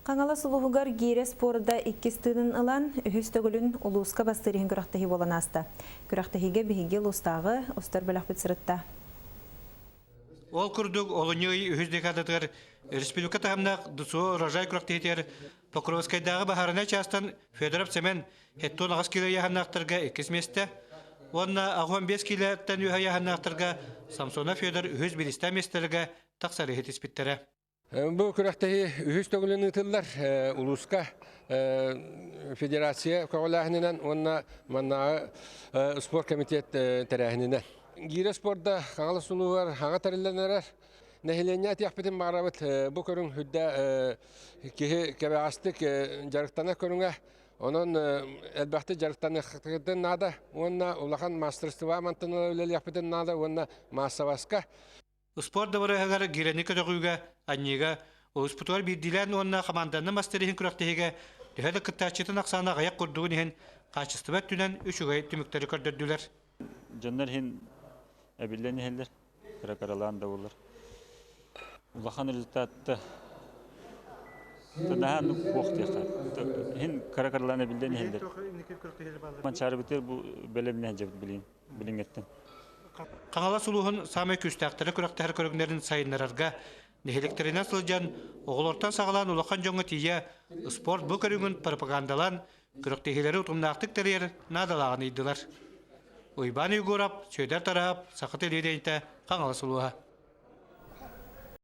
Хаҥалас улууһугар гиирэ спорда иккис тыынын ылан, үһүс төгүлүн улууска бастыыр иһин күрэхтэһии буолан ааста. Күрэхтэһиигэ биһиги улуустааҕы устар бөлөхпүт сырытта. Ол курдук, олунньу ый үһүс декадатыгар республика таһымнаах ДСО «Урожай» күрэхтэһиитигэр Покровскайдааҕы баһаарынай чаастан Федоров Сэмэн 78 киилэ ыйааһыннаахтарга иккис миэстэ уонна 85 киилэттэн үөһэ ыйааһыннаахтарга Самсонов Федор үһүс бириистээх миэстэлэргэ тахсары иһитиспиттэрэ. Бу күрэхтэһии үһүс төгүлүн ыытыллар улууска федерация көҕүлээһининэн уонна маннааҕы спорт комитет тэрээһининэн. Гиирэ спорда Хаҥалас улууһугар хаҥа тэриллэн эрэр. Нэһилиэнньэ этиэхпитин баҕарабыт бу көрүҥ үрдэ киһи кэбэҕэстик дьарыктанар көрүҥэ. Онон элбэхтик дьарыктаныахпытын наада уонна улахан маастарыстыба мантан үлэлиэхпитин наада уонна маассабаска. Спорт дыбарыаһыгар гирэни көтөҕүүгэ, анньыыга, улууспутугар биирдиилээн уонна хамаанданан мас тэриһин күрэхтэһиигэ төһө да кыттааччытын ахсаана аҕыйах курдугун иһин хаачыстыба өттүнэн үчүгэй түмүктэри көрдөрдүлэр. Дьоннор иһин эбиллэн иһэллэр, кыра-кыралаан да буоллар. Улахан результатта наһаа суох диэххэ. Иһин кыра-кыралаан эбиллэн иһэллэр. Манчаарыбытыгар бу бэлэмнээн дьэбит билигин билиҥҥэттэн. Хаҥалас улууһун саамай күүстээхтэрэ күрэхтэһэр көрүҥнэрин сайыннарарга нэһилиэктэринэн сылдьан оҕолортон саҕалаан улахан дьоҥҥо тиийэ спорт бу көрүҥүн пропагандалаан күрэхтэһиилэри утумнаахтык тэрийэр наадалааҕын ыйдылар. Уйбаан Егоров, Сүөдэр Тараһап, Саха телевидениетэ, Хаҥалас улууһа.